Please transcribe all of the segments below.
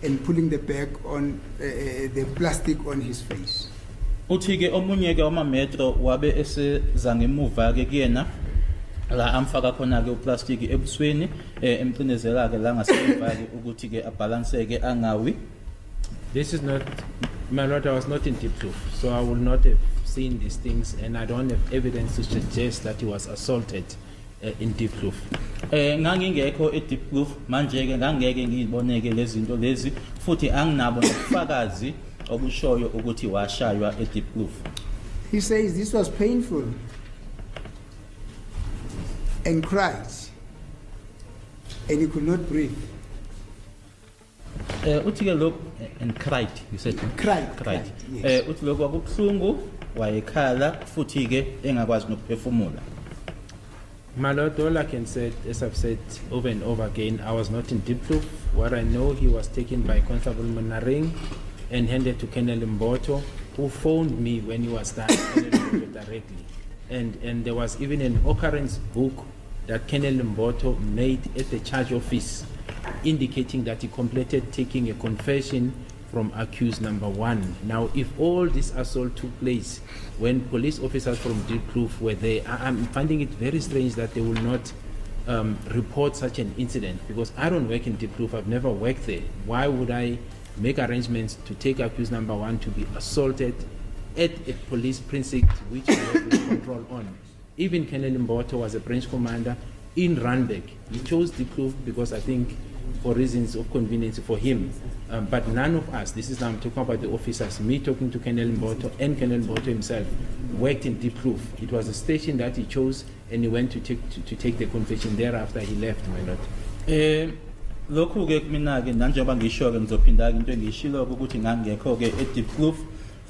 and pulling the bag on the plastic on his face. Uthi ke omunye ke wama-metro wabe eseza ngemuva ke kuyena la amfaka khona ke uplastic ebusweni emcinezela ke la ngasemuva ke ukuthi ke abhalanseke angawi. This is not, my lord, I was not in Diepkloof, so I will not have seen these things, and I don't have evidence to suggest that he was assaulted in Diepkloof. Ngangingekho eDiepkloof, manje ke ngangeke ngiyiboneke lezi zinto lezi futhi anginabo nobufakazi obushoyo ukuthi washaywa eDiepkloof. He says this was painful and cried, and he could not breathe. Uthi ke lokhu, and cried, you said? Cried, cried. Cried, yes. Uthi lokhu kwakubuhlungu, wayekhala futhi ke engakwazi nokuphefumula. My lord, all I can say, as I've said over and over again, I was not in Diepkloof. What I know, he was taken by Constable Munaring and handed to Colonel Mboto, who phoned me when he was done, Colonel Mboto directly. And there was even an occurrence book that Colonel Mboto made at the charge office, indicating that he completed taking a confession from accused number one. Now, if all this assault took place when police officers from Diepkloof were there, I'm finding it very strange that they will not report such an incident, because I don't work in Diepkloof. I've never worked there. Why would I make arrangements to take accused number one to be assaulted at a police precinct which I have no control on? Even Colonel Mboto was a branch commander in Randburg. He chose Diepkloof because, I think, for reasons of convenience for him. But none of us, this is now I'm talking about the officers, me talking to Colonel Mboto and Colonel Mboto himself, worked in Diepkloof. It was a station that he chose, and he went to take the confession. Thereafter he left, my lord. Lokhu ke mina ke nanjengoba ngisho ke ngizophinda ke into engiyishilo ukuthi ngangekho ke eDiepkloof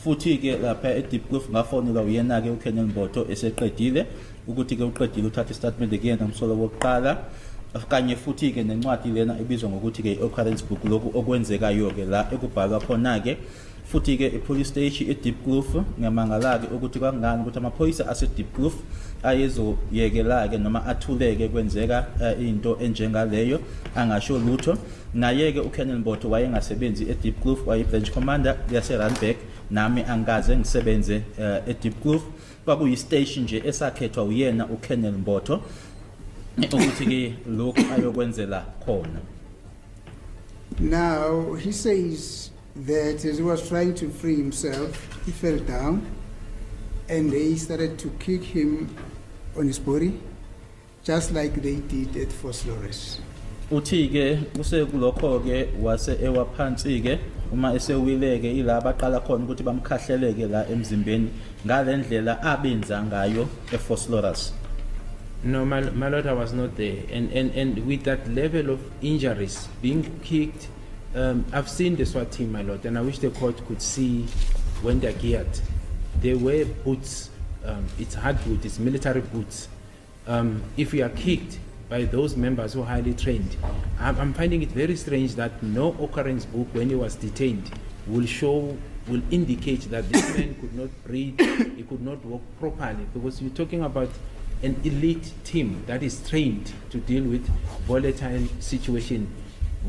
futhi ke lapha eDiepkloof ngafonelwa uyena ke uColonel Mbotho eseqedile ukuthi ke uqedile uthatha istatement kuyena umsolo wokuqala kanye futhi ke nencwadi lena ebizwa ngokuthi ke i-occurrence book, lokhu okwenzekayo ke la ekubhalwa khona ke futhi ke i-police station eDiepkloof. Ngiyamangala ke ukuthi kwangani ukuthi amaphoyisa ase-Diepkloof ayezoyekela ke noma athuleke kwenzeka into enjengaleyo angasho lutho. Naye ke uColonel Mbotho wayengasebenzi eDiepkloof, waye-branch commander yase-Randburg. Nami angikaze ngisebenze eDiepkloof. Kwakuyi-station nje esakhethwa uyena uColonel Mbotho ukuthi ke lokhu ayokwenzela khona. Now, he says that as he was trying to free himself, he fell down and they started to kick him on his body, just like they did at Vosloorus. Uthi ke kusekulokho ke wase ewa phansi ke uma esewile ke ila baqala khona ukuthi bamkhahleleke la emzimbeni ngale ndlela abenza ngayo eVosloorus. No, my lord, I was not there. And with that level of injuries, being kicked, I've seen the SWAT team, my lord, and I wish the court could see when they're geared. They wear boots, it's hard boot, it's military boots. If you are kicked by those members who are highly trained, I'm finding it very strange that no occurrence book when he was detained will show, will indicate that this man could not breathe, he could not walk properly, because you're talking about an elite team that is trained to deal with volatile situation,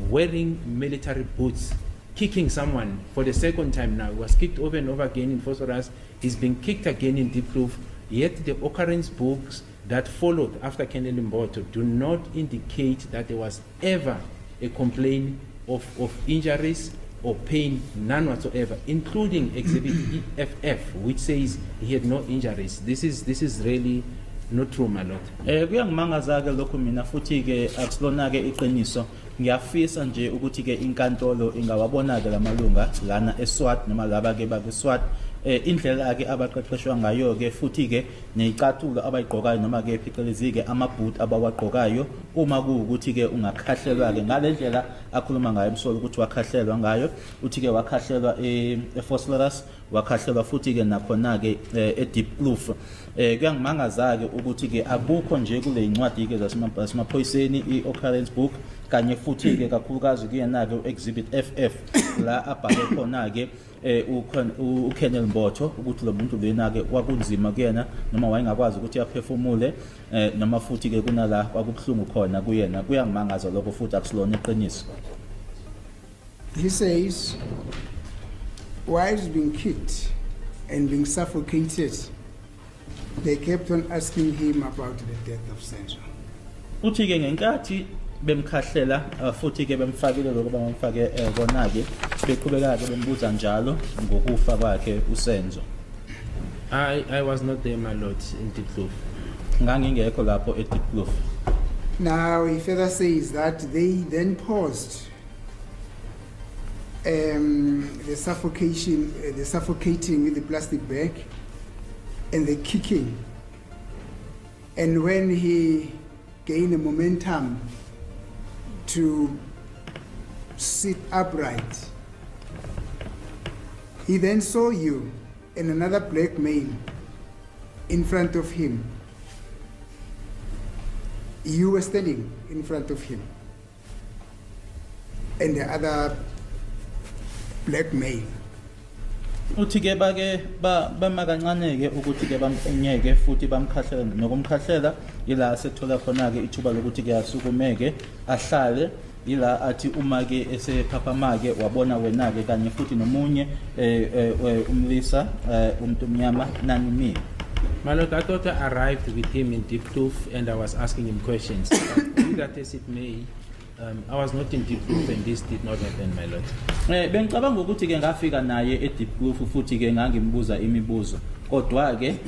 wearing military boots, kicking someone for the second time now. He was kicked over and over again in Vosloorus. He's been kicked again in Diepkloof. Yet the occurrence books that followed after Colonel Mboto do not indicate that there was ever a complaint of injuries or pain, none whatsoever, including Exhibit EFF, which says he had no injuries. This is really not true, my lord. Kuyangimangaza ke lokhu mina futhi ke akusilona ke iqiniso. Ngiyafisa nje ukuthi ke inkantolo ingawabona ke lamalunga lana eSWAT noma laba ke bakuSWAT indlela ke abaqeqeshwa ngayo ke futhi ke nezicathulo abayigqokayo noma ke phecelezi ke amaboot abawagqokayo uma kuwukuthi ke ungakhahlelwa ke ngale ndlela akhuluma ngayo umsolo ukuthi wakhahlelwa ngayo. Uthi ke wakhahlelwa eVosloorus, wakhahlelwa futhi ke nakhona ke eDiepkloof. Kuyangimangaza ke ukuthi ke akukho nje kule incwadi ke zasemaphoyiseni i-occurrence book kanye futhi ke kakhulukazi kuyena ke u-Exhibit FF la abhale khona ke uColonel Mbotho ukuthi lo muntu lena ke kwakunzima kuyena noma wayengakwazi ukuthi aphefumule noma futhi ke kunala kwakubuhlungu khona kuyena. Kuyangimangaza lokho futhi akusilona iqiniso. He says, while he's being kicked and being suffocated, they kept on asking him about the death of Senzo. Uthi ke ngenkathi bemkhahlela futhi ke bemfakile lokho bamfake kona ke beqhubeka ke bembuza njalo ngokufa kwakhe uSenzo. I was not there, my lord, in Diepkloof. Ngangingekho lapho eDiepkloof. Now, he further says that they then paused the suffocation, the suffocating with the plastic bag and the kicking. And when he gained a momentum to sit upright, he then saw you and another black male in front of him. You were standing in front of him and the other black male. Uthi ke bake ba bema kancane ke ukuthi ke bamnyeke futhi bamkhahlela nokumkhahlela ila sethola khona ke ithuba lokuthi ke asukumeke ahlale ila athi uma ke esephaphama ke wabona wena ke kanye futhi nomunye umlisa umuntu omnyama nanimile. My lord, I thought I arrived with him in Diepkloof and I was asking him questions. But be that as it may, I was not in Diepkloof and this did not happen, my lord. Bengicabanga ukuthi ke ngafika naye eDiepkloof futhi ke ngangimbuza imibuzo kodwa ke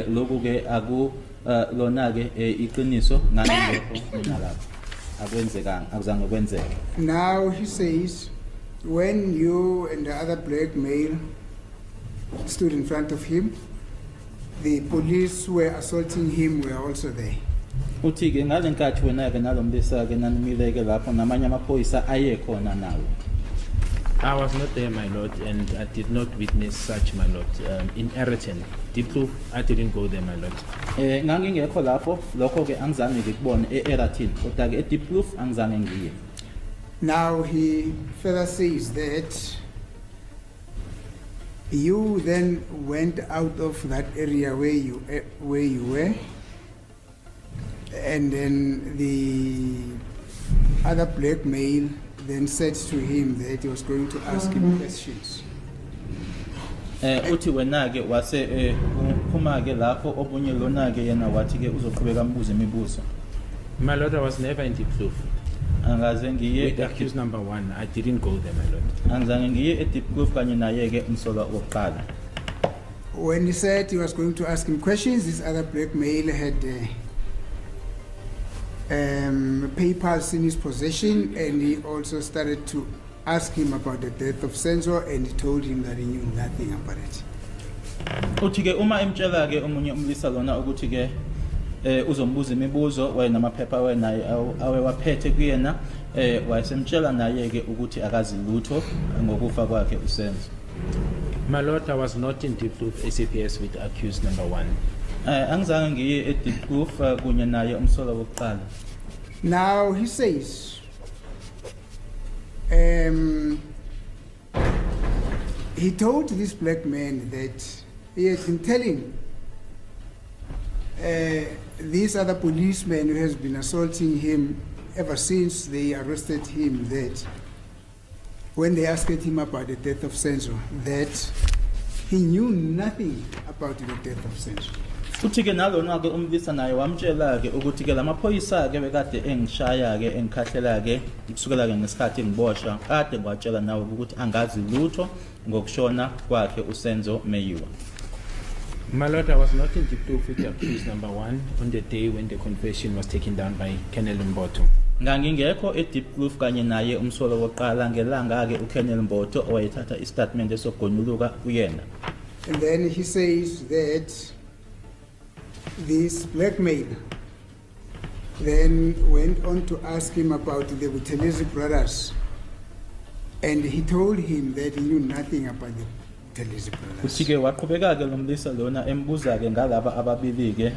lokhu ke aku lona ke iqiniso ngangingekho mina lapho akwenzekanga akuzange kwenzeke. Now he says, when you and the other black male stood in front of him, the police who were assaulting him were also there. Uthi ke ngale nkathi wena ke nalomlisa ke nanimile ke lapho namanye amaphoyisa aye khona nawo. I was not there, my lord, and I did not witness such, my lord. In Aeroton, Diepkloof, I didn't go there, my lord. Ngangingekho lapho lokho ke angizange ngikubone eAeroton kodwa ke eDiepkloof angizange ngiye. Now he further says that you then went out of that area where you were, and then the other black male then said to him that he was going to ask him questions. Uthi wena ke wase uphuma ke lapho obunye lona ke yena wathi ke uzoqhubeka ambuze imibuzo. My lord, I was never in Diepkloof. Angaze ngiye With accused number one, I didn't go there, my lord. Angizange ngiye eDiepkloof kanye naye ke umsolwa wokuqala. When he said he was going to ask him questions, this other black male had papers in his possession, and he also started to ask him about the death of Senzo, and he told him that he knew nothing about it. Uthi ke uma emtshela ke omunye umlisa lona ukuthi ke uzombuza imibuzo wayenamaphepha wenaye awewaphethe kuyena wayesemtshela naye ke ukuthi akazi lutho ngokufa kwakhe uSenzo. My lord, I was not in Diepkloof SAPS with accused number one. Angizange ngiye eDiepkloof kunye naye umsolwa wokuqala. Now he says, he told this black man that he had been telling this other policeman who has been assaulting him ever since they arrested him that when they asked him about the death of Senzo, that he knew nothing about the death of Senzo. Futhi ke nalona ke umlisa naye wamtshela ke ukuthi ke lamaphoyisa ke bekade engishaya ke engikhahlela ke kusukela ke ngesikhathi ngiboshwa kade ngiwatshela nawe ukuthi angazi lutho ngokushona kwakhe uSenzo Meyiwa. My lord, I was not in Diepkloof with accused number one on the day when the confession was taken down by Colonel Mbotho. Ngangingekho eDiepkloof kanye naye umsolwa wokuqala ngelanga ke uColonel Mbotho owayethatha istatement esogonyuluka kuyena. And then he says that this black male then went on to ask him about the Buthelezi brothers. And he told him that he knew nothing about the Buthelezi brothers. Uthi ke waqhubeka ke lo mlisa lona embuza ke ngalaba ababili ke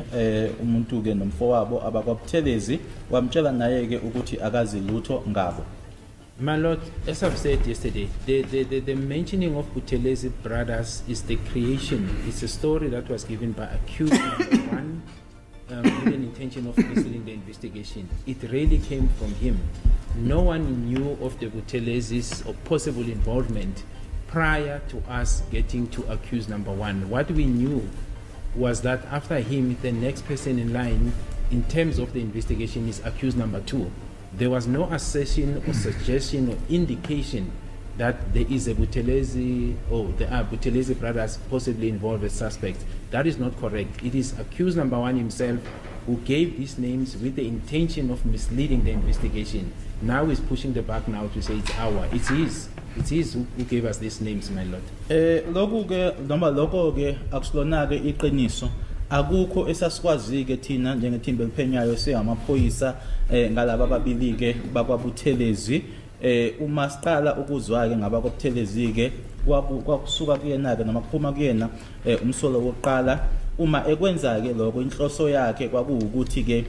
umuntu ke nomfowabo abakwaButhelezi wamtshela naye ke ukuthi akazi lutho ngabo. My lord, as I've said yesterday, the mentioning of Buthelezi brothers is the creation. It's a story that was given by accused number one with an intention of misleading the investigation. It really came from him. No one knew of the Buthelezis or possible involvement prior to us getting to accused number one. What we knew was that after him, the next person in line in terms of the investigation is accused number two. There was no assertion or suggestion or indication that there is a Buthelezi or there are Buthelezi brothers possibly involved as suspects. That is not correct. It is accused number one himself who gave these names with the intention of misleading the investigation. Now he's pushing the buck now to say it's our. It's his. It's his who gave us these names, my lord. Lokhu ke noma lokho ke akusilona ke iqiniso. Akukho esasikwazi ke thina njengethimba eliphenyayo singamaphoyisa ngalaba ababili ke bakwaButhelezi. Uma siqala ukuzwa ke ngabakwaButhelezi ke kwakusuka kuyena ke noma kuphuma kuyena umsolo wokuqala. Uma ekwenza ke lokho, inhloso yakhe kwakuwukuthi ke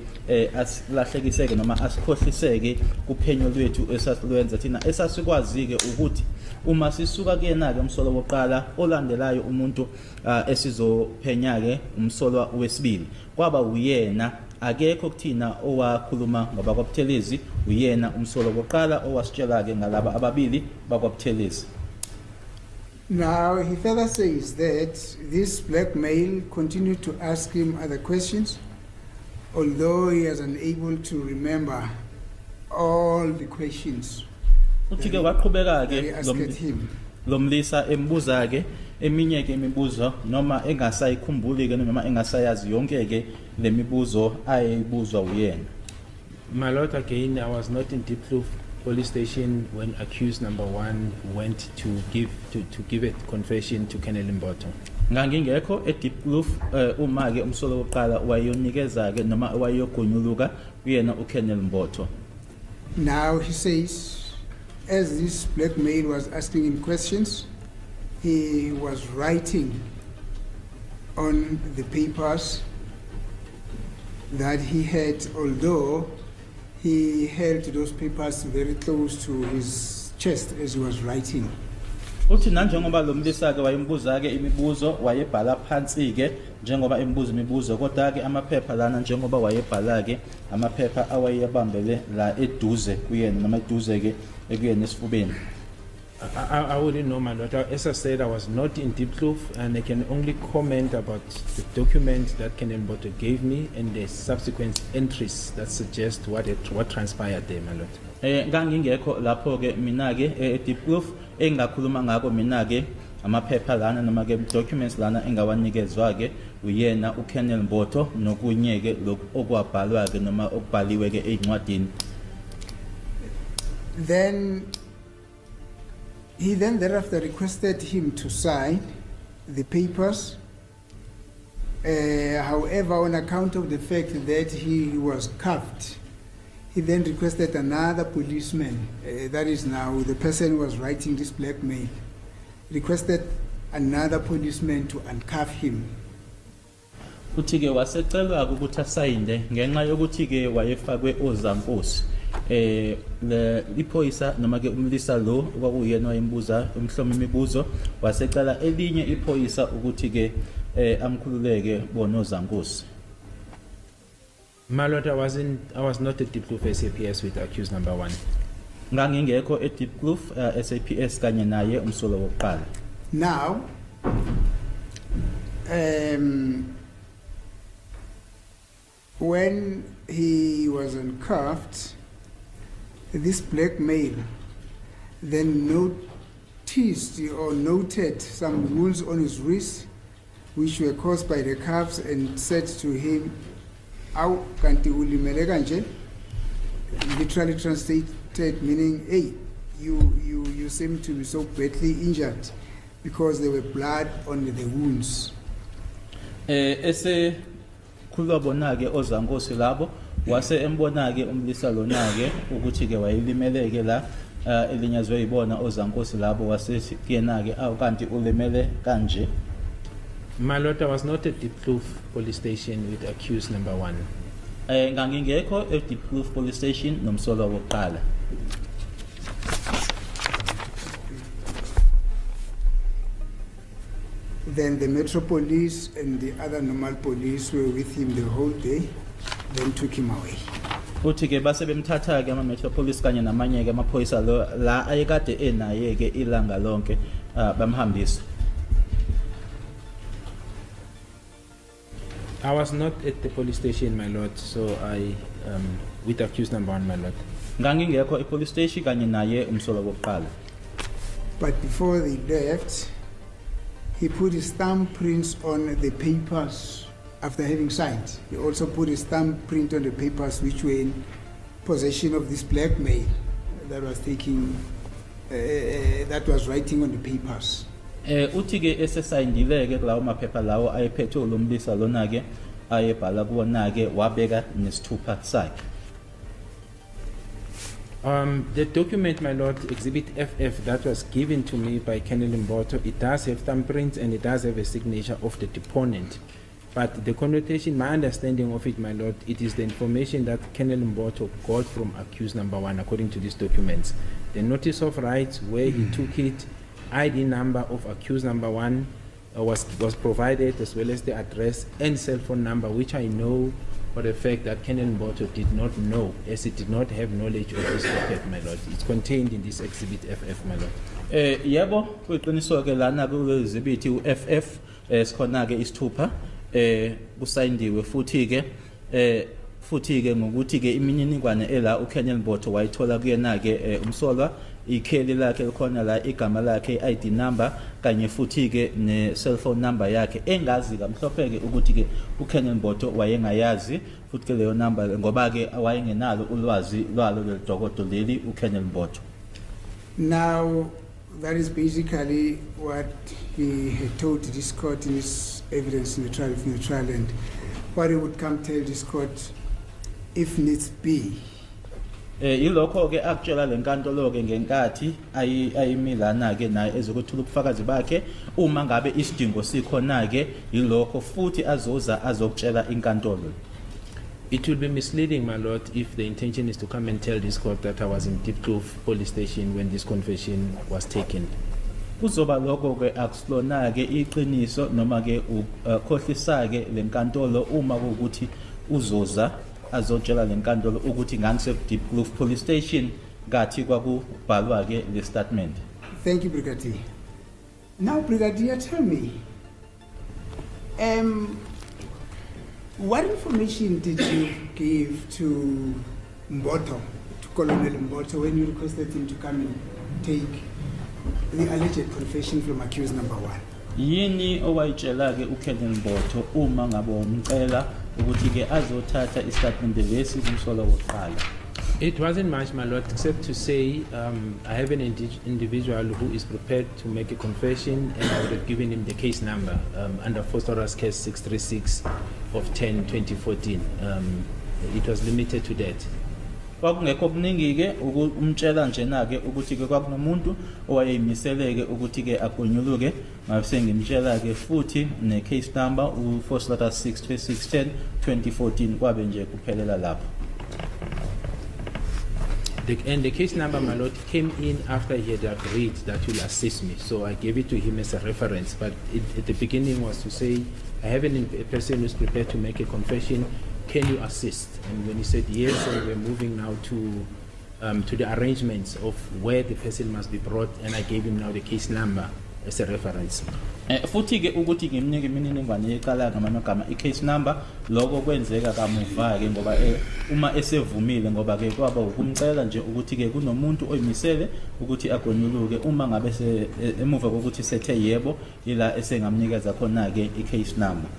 asilahlekiseke noma asikhohliseke kuphenyo lwethu esasilwenza thina. Esasikwazi ke ukuthi uma sisuka kuyena ke umsolo wokuqala, olandelayo umuntu esizophenya ke umsolwa wesibili kwaba uyena. Akekho kuthina owakhuluma ngabakwaButhelezi, uyena umsolo wokuqala owasitshela ke ngalaba ababili bakwaButhelezi. Now, he further says that this black male continued to ask him other questions, although he was unable to remember all the questions Uthi ke waqhubeka that he ke asked him. Lo mlisa embuza ke eminye ke imibuzo, noma engasayikhumbuli ke noma engasayazi yonke ke lemibuzo ayibuzwa uyena. My lord, again, I was not in Diepkloof police station when accused number one went to give a confession to Colonel Mbotho. Ngangingekho eDiepkloof uma ke umsolo wokuqala wayonikeza ke noma wayogonyuluka kuyena uColonel Mbotho. Now, he says, as this black male was asking him questions, he was writing on the papers that he had, although he held those papers very close to his chest as he was writing. Uthi nanjengoba lo mlisa ke wayembuza ke imibuzo, wayebhala phansi ke njengoba embuza imibuzo, kodwa ke amaphepha lana njengoba wayebhala ke amaphepha awayebambele la eduze kuyena noma eduze ke ekuyena esifubeni. I wouldn't know, my lord. As I said, I was not in Diepkloof, and I can only comment about the document that Colonel Mbotho gave me and the subsequent entries that suggest what transpired there, my lord. Ngangingekho lapho ke mina ke eDiepkloof. Engakhuluma ngako mina ke amaphepha lana noma ke documents lana engawanikezwa ke uyena uColonel Mbotho nokunye ke lokhu okwabhalwa ke noma okubhaliwe ke ezincwadini. Then he then thereafter requested him to sign the papers. However, on account of the fact that he was cuffed, he then requested another policeman, that is now the person who was writing this blackmail, requested another policeman to uncuff him. Uthi ke wasecelwa ukuthi asayinde ngenxa yokuthi ke wayefakwe ozankosi. Le iphoyisa noma ke umlisa lo kwakuyena wayembuza umhlomo imibuzo wasecela elinye iphoyisa ukuthi ke amkhululeke bona ozankosi. My lord, I was not at Diepkloof SAPS with accused number one. Ngangingekho eDiepkloof SAPS kanye naye umsolo wokuqala. Now, when he was uncuffed, this black male then noticed or noted some wounds on his wrist, which were caused by the cuffs, and said to him, "Aw, kanti ulimele kanje?" Literally translated meaning, "Hey, you seem to be so badly injured," because there were blood on the wounds. Ese khulwa bona ke ozankosi labo wase embona ke umlisa lona ke ukuthi ke wayelimeleke la elinyazwe yibona ozankosi labo, wase kuyena ke, "Awu, kanti ulimele kanje?" My lord, I was not at Diepkloof police station with accused number one. Ngangingekho eDiepkloof police station nomsolwa wokuqala. Then the Metro Police and the other normal police were with him the whole day, then took him away. Futhi ke base bemthatha ke ama Metro Police kanye namanye ke amaphoyisa lo la ayekade enaye ke ilanga lonke bamhambisa. I was not at the police station, my lord, so I with accused number 1, my lord. Ngangingekho e-police station kanye naye umsolwa wokuqala. But before they left, he put his thumbprints on the papers after having signed. He also put his thumbprint on the papers which were in possession of this black male that was taking, that was writing on the papers. Uthi ke esesayindile ke kulawo maphepha lawo ayephethe lomlisa lona ke ayebhala kuwona ke wabeka nesithupha sakhe. The document, my lord, Exhibit FF, that was given to me by Colonel Mbotho, it does have thumbprints and it does have a signature of the deponent. But the connotation, my understanding of it, my lord, it is the information that Colonel Mbotho got from accused number 1, according to these documents. The notice of rights, where he took it, ID number of accused number 1 was provided, as well as the address and cell phone number, which I know for the fact that Colonel Mbotho did not know, as he did not have knowledge of this document, my lord. It's contained in this Exhibit FF, my lord. Yebo, kuyiqiniso ke lana kule exhibit uFF sikhona ke isithupha kusayindiwe futhi ke ngokuthi ke imininingwane ela uColonel Mbotho wayithola kuyena ke umsolwa, ikheli lakhe likhona la, igama lakhe, ID number kanye futhi ke ne cellphone number yakhe engazi kamhlophe ke ukuthi ke uColonel Mbotho wayengayazi futhi ke leyo number ngoba ke wayengenalo ulwazi lwalo lelidokodo leli uColonel Mbotho. Now that is basically what he had told this court in his evidence in the trial, and what he would come tell this court if needs be. Yilokho ke akutshela lenkantolo ke ngenkathi ayimilana ke naye ezokuthula ubufakazi bakhe uma ngabe isidingo sikhona ke yilokho futhi azoza azokutshela inkantolo. It will be misleading, my lord, if the intention is to come and tell this court that I was in Diepkloof police station when this confession was taken. Kuzoba lokho ke akusilona ke iqiniso noma ke ukhohlisa ke lenkantolo uma kuukuthi uzoza azotshela lenkantolo ukuthi ngangise Diepkloof police station ngathi kwakubhalwa ke le statement. Thank you, Brigadier. Now, Brigadier, tell me, what information did you give to Mbotho, to Colonel Mbotho, when you requested him to come and take the alleged confession from accused number 1? Yini owayitshela ke uColonel Mbotho uma ngabe umcela ukuthi ke azothatha istatement lesi kumsolwa wokuqala? It wasn't much, my lord, except to say I have an individual who is prepared to make a confession, and I would have given him the case number under Vosloorus case 636 of 10/2014. It was limited to that. Kwakungekho okuningi ke umtshela njena ke ukuthi ke kwakunomuntu owayeyimiseleke ukuthi ke agonyuluke, ngase ngimtshela ke futhi ne case number u-Vosloorus 636 10/2014 kwabe nje kuphelela lapho. And the case number, my lord, came in after he had agreed that he will assist me. So I gave it to him as a reference. But at the beginning was to say, I have a person who's prepared to make a confession. Can you assist? And when he said yes, and we're moving now to the arrangements of where the person must be brought, and I gave him now the case number as a reference. Futhi ke ukuthi ngimnike imininingwane yecala ngamagama i-case number, lokho kwenzeka kamuva ke ngoba uma esevumile, ngoba ke kwaba ukumcela nje ukuthi ke kunomuntu oyimisele ukuthi agonyuluke, uma ngabe emuva kokuthi sethe yebo ila esengamnikeza khona ke i-case number.